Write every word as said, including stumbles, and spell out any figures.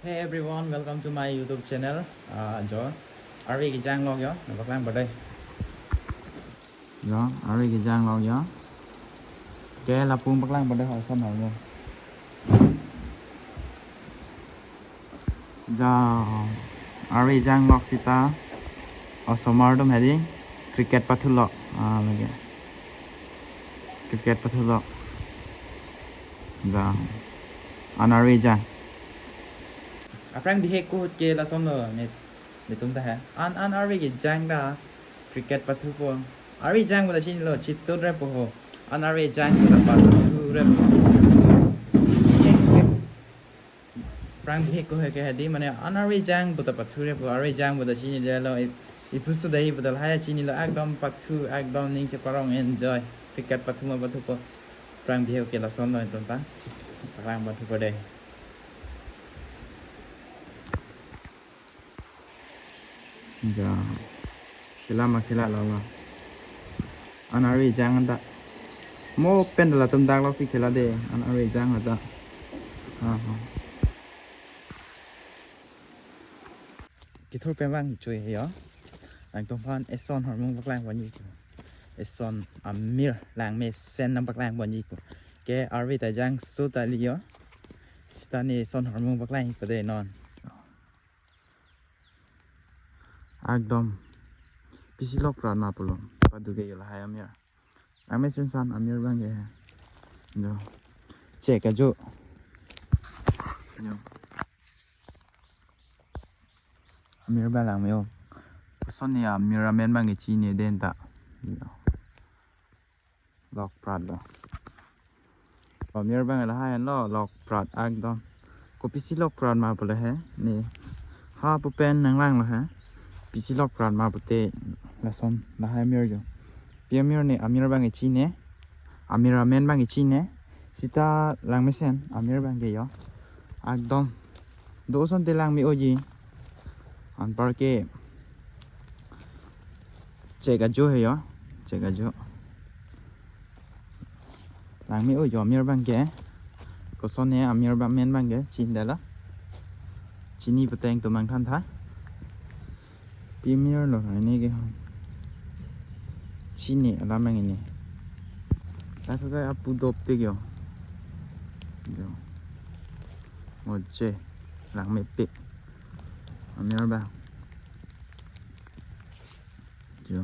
Hey everyone, welcome to my YouTube channel. Uh, jo, arve kejang lok jo, nangpaklang bade. Jo, arve kejang lok jo. Ke lapu nangpaklang bade ho, osomar jo. Jo, arve kejang lok sita. Osomar atum hedi cricket pathu lok. Ah, lake. Cricket pathu lok. Jo. An arve kejang. Aphrang bihek ko ahut ke lasonlo ne, netum ta he. An, an arve kejang ta cricket pathupo. Arve kejang pu ta chinilo, chitut repo ho. An arve kejang pu ta pathu repo. Aphrang bihek ko ahut ke hedi mane an arve kejang pu ta pathu repo, arve kejang pu ta chinidetlo. I, ipusu dei pu ta lahai chinilo, ekdom pathu, ekdom ning cheparong enjoy. Cricket pathu ma pathupo. Aphrang bihek ke lasonlo netum ta. Aphrang pathupo dei. Jo. Khela ma khela lok ma. An arve kejang anta. Mo pen latum dak lok si khela dei. An arve kejang anta. Ha, ha. Kethur pen vangchoi he jo. Nangtum aphan eson ahormu paklang ponji ko. Eson amir langmesen nangpaklang ponji ko. Ke arve ta jangso ta li jo. Sita ne eson ahormu paklang pade non. Ekdom. Pisi lok prat ma pulo. Padu ke jo lahai amir. Langmesen san amir abang ke. Jo. Chek ajo. Jo. Amir abang langme-o. Koson ne amir amen abang ke chinine den ta. Jo. Lok prat lo. Amir abang lahai lo, lok prat ekdom. Kopisi lok prat ma pule he. Ne. Ha pu pen nanglanglo he. Pisi lok prat ma pute lason lahai amir jo. Pi amir ne, amir abang ke chine. Amir amen abang ke chine. Sita langmesen, amir abang ke jo. Ekdom. Do asonte langme-oji. Anpar ke chek ajo he jo. Chek ajo. Langme-o jo amir abang ke. Koson ne amir abang amen abang ke. Chinidetlo. Chini pute nangtum nangthan tha. Pi amir lo ini ke. Chine alam abang ini. Tapi kayak apu dopik jo. Jo. Oje. Langmepik. Amir abang. Jo.